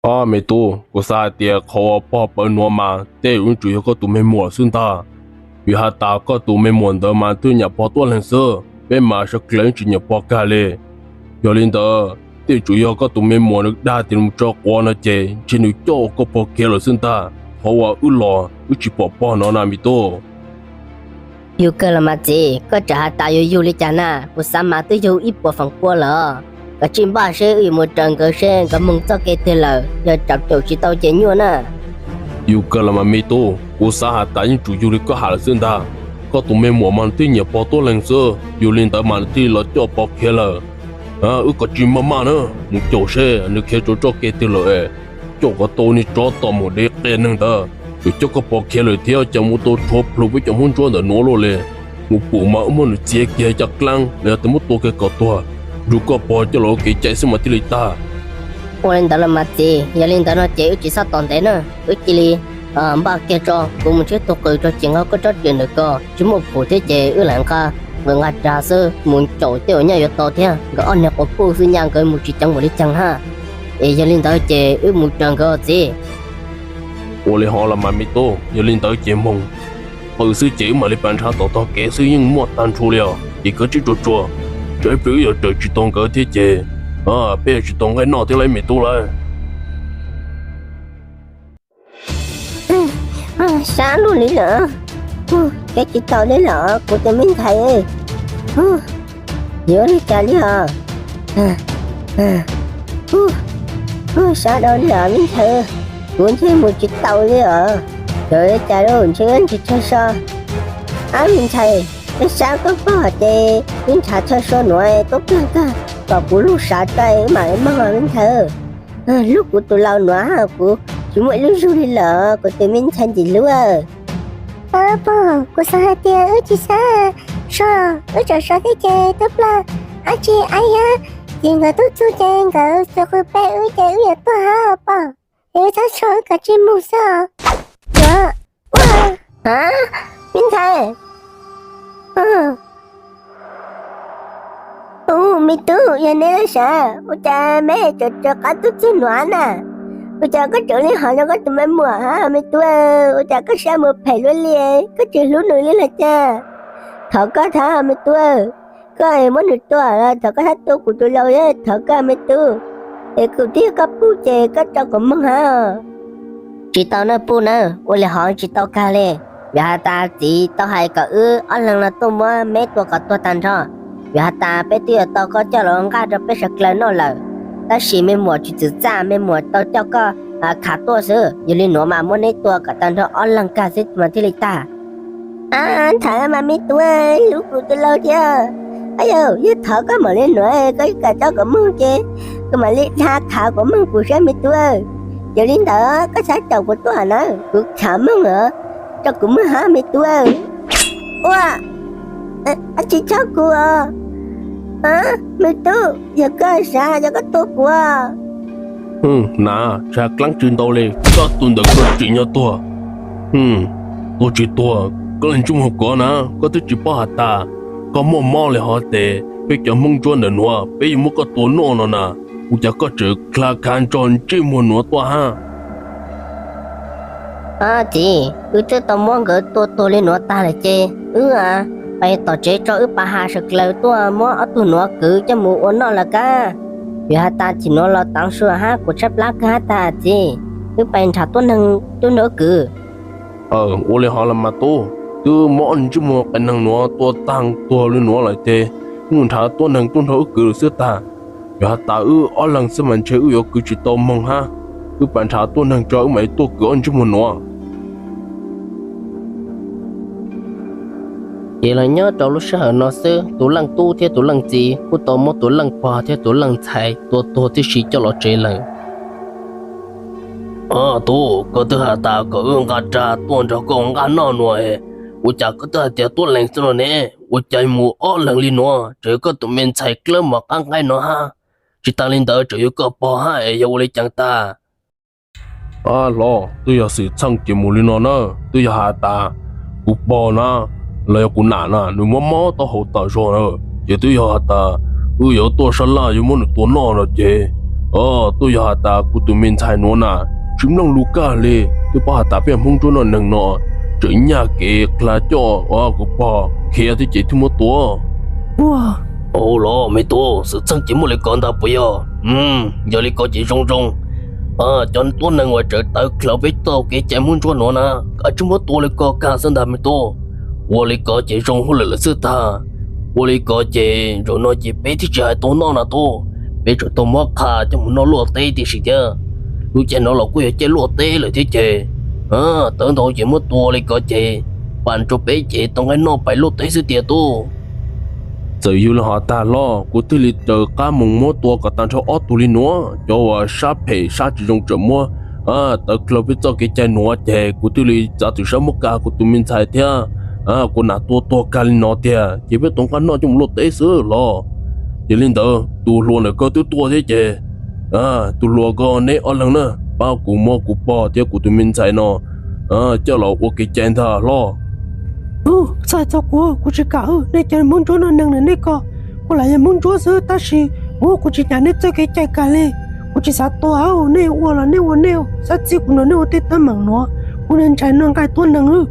Ob me tub, kuv xav hais tias qhov uas pog pawv nuav mas tej zaum yeej tsuas yog koj tus me muam xwb ntag. Vim has tas koj tus me muam ntawd mas twb nyuam pog tuab leeg xwb, peb mas sawv dlawg tsis nyuam pog kag li. Yog li ntawd tej zaum tsuas yog koj tus me muam nws dag tias nws mus tso quav no ces ntshe nws coj koj pog khiav lawm xwb ntag. Qhov uas wb los wb tsis pom pog no na me tub. Yug kawg los mas txiv, koj tseem has tas yug yug li cas na? Kuv xav mas twb yug ib puas feem pua lawm. Koj tsis npaj seb wb yuav mus raws nkawd seb nkawd moog txoj kev twg lawm, yog tseem caum tsis tau ces nyuaj na. Yug kawg los mas me tub, kuv xav has tas yeej tsuas yug li koj has lawm xwb ntag. Koj tus me muam mas nws twb nyuam pog tuab leeg xwb, yog li ntawd mas nws thiaj li los coj pog khiav lawm. Wb kom tsis maj maj na, mus caum seb nws khiav rau txoj kev twg lawm, caum kom tau niag tsov tom mus dev qias neeg ntawd, yuav coj koj pog khiav lawm thiab ces mus tau rhuav plhu peb cov Hmoob Ntsuab ntawm nuav luaj li. Mus pum mas wb muab nws txiav kiag caj dlaab los yog tias muab tua kiag kom tuag, nrug koj pog coj los ua kev cai xwb mas thiaj li tag. Ua li ntawd los mas txiv, yog li ntawd no ces wb tsis txhob tos ntev na, wb cia li npaj kiag tso, kuv mus ntsib tug qws rau ces nqa koj tsob riam ntawm ko, tsis muaj phum thiab ces wb lam nqa qws nqa rag xwb mus caum tej uas nyaj yuav tau thiab, nkawd ob niag quas puj xwb nyaj nkawd mus tsis ceev npaum li cas hab. Es yog li ntawd ces wb mus raws nkawd txiv. Ua li hov los mas me tub, yog li ntawd ces moog, qws xwb ces wb mam li pas nrhav tom tog kev xwb yeej muaj tag nrho li os, ces koj tsib tsuag tsuag, tsam ib pliag wb yuav raws tsis tau nkawd thiab ces peb yuav tsis tau nqaij noj thiab lauj me tub lauj. Sab luaj li lawm, kev tsis tau li lawm kuv tus me ntxhais. Yuav li cas li os? Sab dhau li os me ntxhais, kuv ntshe mus tsis tau li os. Yuav li cas lauj, ntshe wb nrhiav chaw so. Ab me ntxhais, peb sab koj pog ces wb nrhav chaw so nuav tuab plag kag kom kuv lug sav tso wb mam li moog me ntxhais. Hlub kuv tus laus nuav kuv tsis muaj ib lub zug li lawm kuv tus me ntxhais ntxim hlub. Pog, kuv xav hais tias wb tsis xav so, wb tseem so thiab ces tuab plag dab tsi aib yab ces nkawd tub txug ces nkawd txua qw peb wb ces wb yuav tuag hab pog. Es wb txhob so, wb kav tsij moog xwb os. Yuav ua, me ntxhais. Ub, me tub, yog neb laj sav, ua cas meb tseem rov qab tuaj txug nuav na? Ua cas koj tseem li hov rau koj tus me muam hab me tub? Ua cas koj sab mus phem luaj li, koj tsis hlub nws li los cas? Thov koj thab me tub, koj muab nws tua los thov koj thab tua kuv tus laus, thov koj me tub. Es kuv twb yog koj puj ces koj tso kuv moog hab. Tsis tau nawb puj nawb, ua li hov tsis tau kag li. Vim has tas txiv tau hais kom wb ob leeg no tuaj muab meb tua kom tuag tag nrho. Vim has tas peb twb yuav tau koj coj los ua nqaj rau peb sawv dlawg noj lawm, tab sis me muam tsis txwm txaj, me muam tau coj koj khav tuaj xwb. Yog li nuav mas muab neb tua kom tag nrho ob leeg kag xwb mas thiaj li tag. Ab, thov mas me tub, hlub kuv tus laus thiab. Ab yog, yog thov koj mam li nuav, koj kam tso kuv moog ces kuv mam li dha khav kuv moog kuv saib me tub. Yog li ntawd koj xav caum kuv tuaj na, kuv khav moog os, tso kuv moog hab me tub. Ua, tsis txhob kuv os. Me tub, yog koj sav, yog koj tua kuv. Nav, tsis has dlaab tsi ntau li, koj tus ntawm koj tsim nyog tuag. Tuag tsis tuag, koj li ntsej muag kov na, koj twb tsis paub has tas koj muaj mob li hov tes peb cov Hmoob Ntsuab ntawm nuav peb yuav muab koj tua noj no na. Ua cas koj tseem dha khav nrog ntsej muag nuav tuaj hab? Txiv, wb twb tau muab nkawd tua tuag li nuav tag lawm ces wb pais tom tsev tso wb pab has sawv dlawg tuaj muab ob tug nuav kwv coj mus ua noj lawm kab. Vim has tas txij nuav los taav su hab kuv tshaib plab kawg hab tas txiv, wb pais nrhav tuab neeg tuaj nrog wb kwv. Ua li hov los mas tub, twb muab ob ntsej muag qias neeg nuav tua taag tuag li nuav lawm ces wb mus nrhav tuab neeg tuaj nrog wb kwv lawm xwb tag. Vim has tas wb ob leeg xwb mas ntshe wb yuav kwv tsis tau moog hab. Wb pab nrhav tuab neeg tso wb mam li tuaj kwv ob ntsej muag nuav. Ces los nyob rau lub sij hawm no xwb tus leej tub thiab tus leej txiv kuj tau muab tus leej pog thiab tus leej ntxhais tua tuag tib si coj los tsev lawm. Tub, koj twb has tas kom wb nqa rag tuaj nrog koj nqaj noj nuav, ua cas koj twb hais tias tuab leeg xwb no ne? Ua cas mus ob leeg li nuav, tseem yog koj tus me ntxhais dlawb mos qab nqaij no hab? Tsis tas li ntawd tseem yog koj pog hab es yog ua li cas tag? Hlob, twb yog xwm txheej ces mus li no na, twb yog has tas kuv pog na, los yog kuv nam na nws mob mob taub hau tas zog na, ces twb yog has tas wb yuav tuaj sab laj yuav muab nws tua noj no ces Tuaj yog has tas kuv tus me ntxhais nuav na, tsis mloog lug kag li, twb paub has tas peb Hmoob Ntsuab noj neeg no, tseem nyaj kev qla coj kuv pog khiav thiab ces thiaj muab tua. Ua, los me tub, xwm txheej ces muaj li ko ntag puas yog? Yog li ko ces zoo zoo. Cov tuab neeg uas tseem tawv dlhau peb txoj kev cai Hmoob Ntsuab nuav na, kav tsij muab tua li ko kag xwb ntag me tub. Ua li ko ces zoo hauj lwm lawm xwb tag. Ua li ko ces zaum no ces peb thiaj tsis hais tau noj na tub, peb tseem tau muab qha coj mus noj luaj teb tib si thiab. Lub caij no los kuj yog caij luaj teb lawm thiab ces, tawv ntau ces muab tua li ko ces pam rau peb ces tau nqaij noj pais luaj teb xwb tiag tub. Txawm yog li hov tag los kuv thiaj li raws qab moog muab tua kom tag nrho ob tug li nuav. Cov uas sab phem sab tsis zoo tseem muab tawv dlhau peb txoj kev cai nuav ces kuv thiaj li xav txawm sab muab kag kuv tus me ntxhais thiab kuv nam tua tuag kag li no tiag ces peb tau nqaij noj coj mus luaj teb xwb los. Yog li ntawd tus hluas ntawm koj twb tuaj thiab ces tus hluas ko neb ob leeg na, pab kuv muab kuv pog thiab kuv tus me ntxhais no coj los ua kev cai ntag hlob. Txhob txog kuv, kuv tsis kam. Nej cov Hmoob Ntsuab noj neeg na nej ko, kuv lam yog Hmoob Ntsuab xwb tab sis kuv, kuv tsis nyiam nej txoj kev cai kag li. Kuv tsis xav tua, nej ua los nej ua nej, xav txib kuv no nej ua tej teeb meem nuav, kuv ntshai noj nqaij tuab neeg.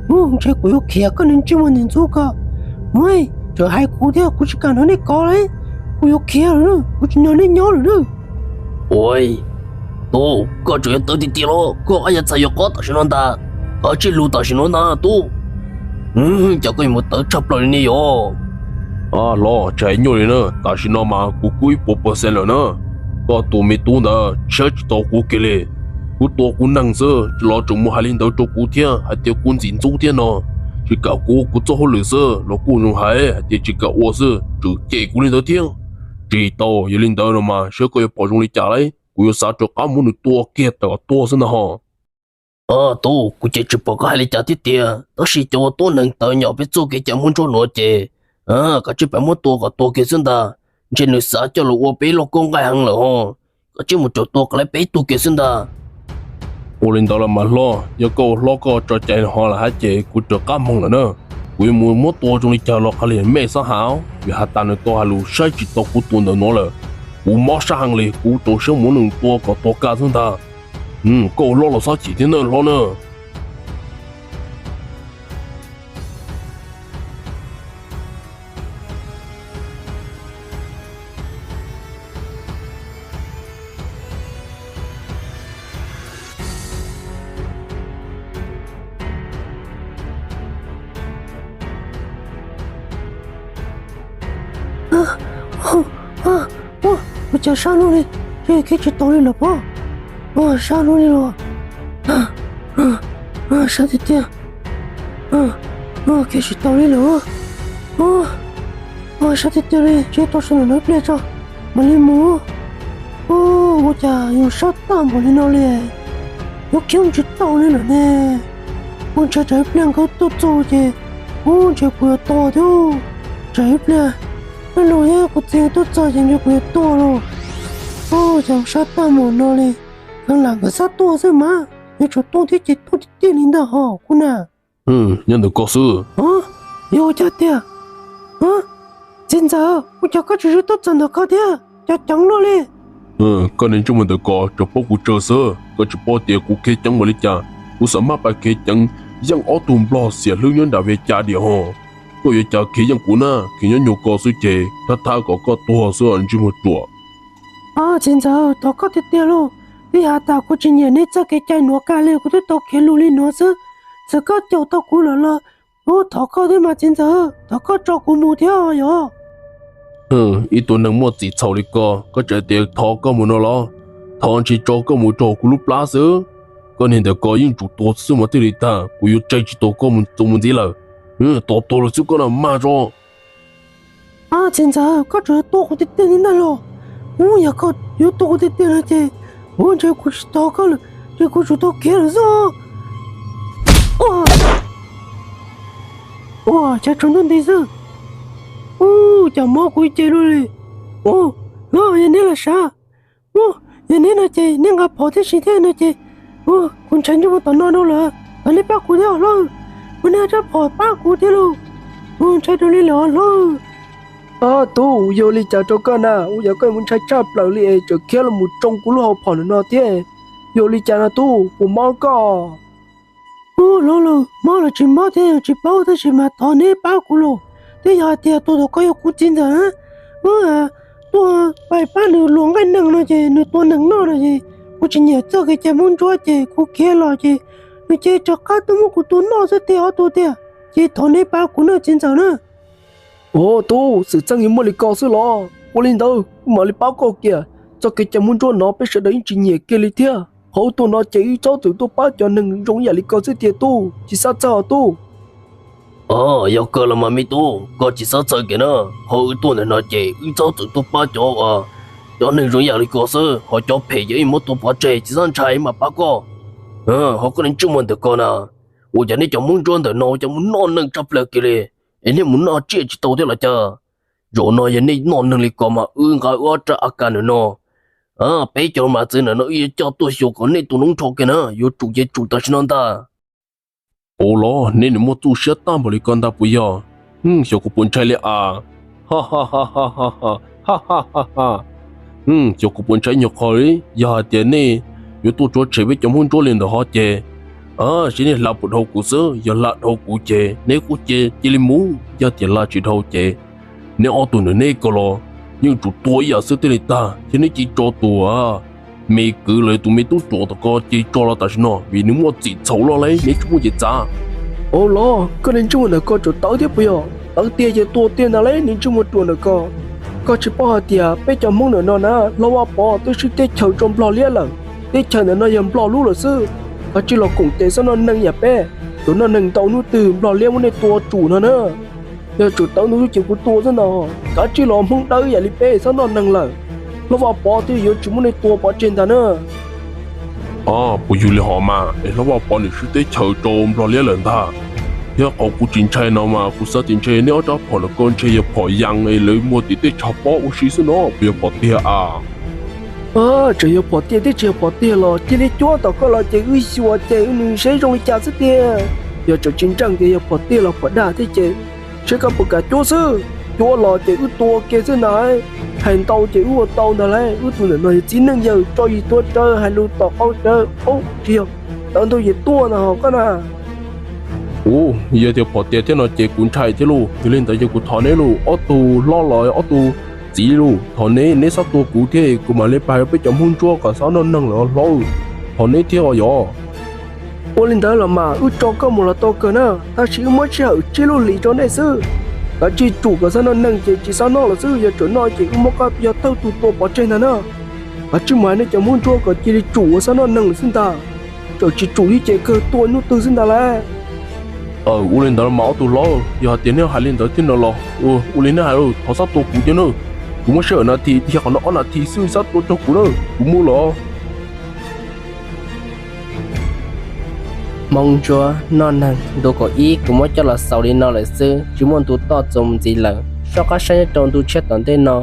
Ntshe kuv yuav khiav koj ne, ntsej muag ntxim ntxub ko. Tseem hais kuv thiab, kuv tsis kam nrog nej kov li, kuv yuav khiav lawm, kuv tsis nrog nej nyob lawm na. Ua, tub, koj tseem yuav tawv tiag tiag los? Koj ab yav txhais yuav qob tam sim no ntag, koj tsij lug tam sim no ntag tub. Cas koj yuav mus tawv tshaj plaws li ne yog? Hlob, tsis hais nyuaj li na, tam sim no mas kuv kub ib puas percent lawm na. Koj tus me tub ntawd saib tsis taus kuv kiag li. Kuv tua kuv neeg xwb los tseem mus hais li ntawd rau kuv thiab hais tias kuv ntxim ntxub thiab no. Tsis kam kuv, kuv txoj hauj lwm xwb los kuj zoo hais, hais tias tsis kam ua xwb tseem cem kuv li ntawd thiab. Tsis tau, yog li ntawd no mas saib koj yuav pom zoo li cas lauj, kuv yuav xav rov qab muab nws tua kiag tawm tuag xwb ntag hos. Tub, kuv ces tsis pom koj hais li cas thiab tiag, tab sis cov uas tuab neeg tawv nyom peb txoj kev cai Hmoob Ntsuab nuav ces kav tsij pab muab tua kom tuag kiag xwb ntag. Ntshe nws xav coj los ua peb lauj kaub nqaij heev lawm hos, kav tsij mus raws tua kom lawv peb tug kiag xwb ntag. Ua li ntawd los mas hlob, yog koj ua hlob koj tso cai hov lawm hab ces kuv rov qab moog lawm na. Kuv yuav mus muab tua zoo li cas los qha li mej xob has, vim has tas nws tau hais lus saib tsis taus kuv tus ntawm nuav lawm. Kuv mob sab heev li, kuv rau siab muab nws tua kom tuag kag xwb ntag. Koj ua hlob los xob chim thiab na hlob na. Ua cas sab luaj li, khiav tsis taus li lawm pob. Ua sab luaj li los, sab tiag tiag, khiav tsis taus li lawm. Ua sab tiag tiag li, tseem tau sawv ntawm no ib pliag tso mam li mus. Ua cas yus sab tag npaum li no li, yuav khiav tsis tau li lawm ne. Kuv ntshai tsam ib pliag nkawd tuaj txog ces, ua ntshe kuv yuav tuag thiab. Tsam ib pliag peb lug thiab kuv txiv tuaj txog ces ntshe kuv yuav tuag lauj. Ua cas sab tag npaum no li, kheev lam nkawd xav tuaj xwb mas, yuav tsum tuaj thiab ces tuaj tiag tiag li ntag hos kuv na. Nyob ntawm koj xwb. Yog ua cas tiag? Txiv ntxawm, ua cas koj tseem tuaj txog ntawm koj thiab, cas ceev luaj li? Koj niag ntsej muag ntawm ko tsuas paub kuv tsawg xwb, koj tsis paub tias kuv khiav ceev npaum li cas. Kuv xam maj pais khiav ceev yeej ob tug nplog xiam hlwb nyob nram Vias Cas diam hos. Koj yuav cas khiav yeej kuv na, khiav nyob nyuag ko xwb ces thab thab kom koj tuag xwb ntsej muag ruam. Txiv ntxawm, thov koj tiag tiag lauj, vim has tas kuv tsis nyiam nej txoj kev cai nuav kag li, kuv twb tau khiav lug li nuav xwb, txawm koj caum tau kuv lawm los, kuv thov koj thiab mas txiv ntxawm, thov koj tso kuv mus thiab yog. Ib tug neeg muaj txim txhaum li ko, koj tseem tias thov koj mus no los? Thov ntshe tso koj mus rau kuv lub plab xwb. Koj niag ntawm ko yeej tsum tuag xwb mas thiaj li tag, kuv yuav tseg tsis tau koj mus txuas mus ntxiv lawm. Tos tuag lawm xwb koj na maj zog. Txiv ntxawm, koj tseem yuav tua kuv tiag tiag li ntag los? Ub, yog koj yuav tua kuv tiag tiag no ces, ub, ntshe kuv tsis thov koj lawm, ces kuv tsum tau khiav lawm xwb. Ua cas tshuav ntuj nti xwb. Ub, cas mob kuv ib ce luaj li. Ub, yog neb los sav. Ub, yog neb no ces neb nqa phom tib si thiab no ces, ub, kuv ntshai ntsej muag tom no dua lawm, thov neb pab kuv thiab os hlob. Ub, neb rab phom pab kuv thiab lauj. Ub, ntshai dua li lawm os hlob. Tub, yog li cas rau koj na, ua cas koj yuav mus ntshai tshaj plaws li es tseem khiav los mus tsoo kuv lub hauv phom ntawm no thiab? Yog li cas no tub, puas mob koj? Ub, hlob laus, mob los tsis mob thiab tsis paub, tab sis mas thov neb pab kuv los. Twb yog hais tias tus tod koj yog kuv txiv ntxawm na, wb tuaj pab nws luas nqaij neeg no ces nws tua neeg noj no ces kuv tsis nyiam txoj kev cai Hmoob Ntsuab ces kuv khiav los ces nws cia li rov qab tuaj muab kuv tua noj xwb tiag ob tug tiag. Ces thov neb pab kuv nawb txiv ntxawm na. Ua tub, xwm txheej yuav muaj li ko xwb los? Ua li ntawd kuv mam li pab koj kiag. Txoj kev cai Hmoob Ntsuab no peb sawv daws yeej tsis nyiam kiag li thiab. Qhov wb tuaj no ces wb txhob txwm tuaj pab cov neeg zoo yam li koj xwb tiag tub, tsis xav txhawj os tub. Yog kawg los mas me tub, koj tsis xav txhawj kiag na. Qhov wb tuaj ntawm no ces wb txhob txwm tuaj pab cov, cov neeg zoo yam li koj xwb, ho cov phem ces wb muab tua pov tseg, tsis txhob ntshai, wb mam pab koj. Ho koj niag ntsej muag ntawm ko na, ua cas nej cov Hmoob Ntsuab ntawm no ua cas mus noj neeg tshaj plaws kiag li, es nej mus noj tsiaj tsis tau thiab los cas? Zaum no yog nej noj neeg li ko mas wb nqa wb ob rab A K ntawm no, peb cov mas txwv ntawm no wb yuav coj tuaj xyuas kom nej tus noob nrho kiag na, yuav tsum ces tsum tam sim no ntag. Ua los neb nws muaj txuj siab tag npaum li ko ntag puas yog? Xyov kuv puas ntshai li as. Ha ha ha ha ha ha ha ha ha. Xyov kuv puas ntshai nyuag qho li, yog hais tias nej yuav tuaj tsuav tshem peb cov Hmoob Ntsuab li ntawd ho ces, seb nej hla puas dhau kuv xwb, yog hla dhau kuv ces neb kuj cia cia li mus, yog tias hla tsis dhau ces neb ob tug ntawm neb ko los yeej tsum tua ib yam xwb thiaj li tag, thiab neb cia li tso tus me kwv los yog tus me tub ruam tom ko cia li tso los tam sim no, vim nws muaj txim txhaum loj li, neb tsis muaj ces txav. Ua los koj niag ntsej muag ntawm ko tseem tawv thiab puas yog? Tawv tiag ces tua tiag ntag lauj, niag ntsej muag ruam ntawm ko. Koj tsis paub hais tias peb cov Hmoob ntawm no na, hlob Vaj Pov twb swb teb chaws rau Nplog liab lawm. Teb chaws ntawm no yog Nplog lub lawm xwb. Koj cia li los koom tes xab noj neeg yam peb, tsuas noj neeg ntau hnub twg Nplog liab muab nej tua tsum no na. Yog tsum tawv ntu xwb ces kuv tua xwb ntag. Kav tsij los, Hmoob dawb yam li peb xab noj neeg lawm, hlob Vaj Pov thiaj yuav tsis muab nej tua pov tseg ntag na. Puas yog li hos mas, es hlob Vaj Pov nws swb teb chaws rau Nplog liab lawm ntag. Thiab qhov kuv tsis ntshai no mas kuv xav tias ntshe neb ob rab phom ntawm ko ntshe yog phom yas es lawv muag tim tej tshav pob ua si xwb no, puas yog phom tiag as? Tseem yog phom tiag thiab tsis yog phom tiag los cia li cuab tom koj los ces wb xyuas ces wb nws seb zoo li cas xwb tiag. Yog tseem tsis ntseeg tias yog phom tiag los phom dag thiab ces seb koj puas kam cuab xwb. Cuab los ces wb tua kiag xwb ntag. Hais ntau ces wb ua tau ntag lauj. Wb tus ntawm no yog txiv neej yawg tso yig tuav rawv, hais lus tom qab rawv, tsis yog tawv ntau ces tuaj ntag hos koj na. Ua, yog tias phom tiag thiab no ces kuv ntshai thiab lauj. Yog li ntawd ces kuv thov neb lauj, ob tug hlob los ob tug txiv lauj, thov neb, neb txhob tua kuv thiab, kuv mam li pab peb cov Hmoob Ntsuab kom xab noj neeg lawm hlob. Thov neb thiab os yog. Ua li ntawd los mas wb tso koj mus los tau kawg na, tab sis wb muab sij hawm tsib lub hlis rau nej xwb. Kav tsij tsum kom xab noj neeg ces tsis txhob noj lawm xwb, yog tseem noj ces wb muab koj yog thawj tug tua pov tseg ntag na. Kav tsij mus hais nej cov Hmoob Ntsuab kom cia li tsum ua xab noj neeg lawm xwb ntag. Tseem tsis tsum thiab ces kawg tuaj hnub twg xwb ntag lauj. Ua li ntawd los mas ob tug hlob, yog hais tias neb hais li ntawd thiab no los ua li neb hais, thov txhob tua kuv thiab na. Kuv muab sij hawm nas this, qhov no ob nas this xwb, txhob tua raug kuv na, kuv mus los. Hmoob Ntsuab noj neeg ntu kaum ib kuv muab coj los xaus li no lawm xwb, tsis muaj ntu toj txuas mus ntxiv lawm. Soj qab saib nyob rau ntu tshiab tom ntej no.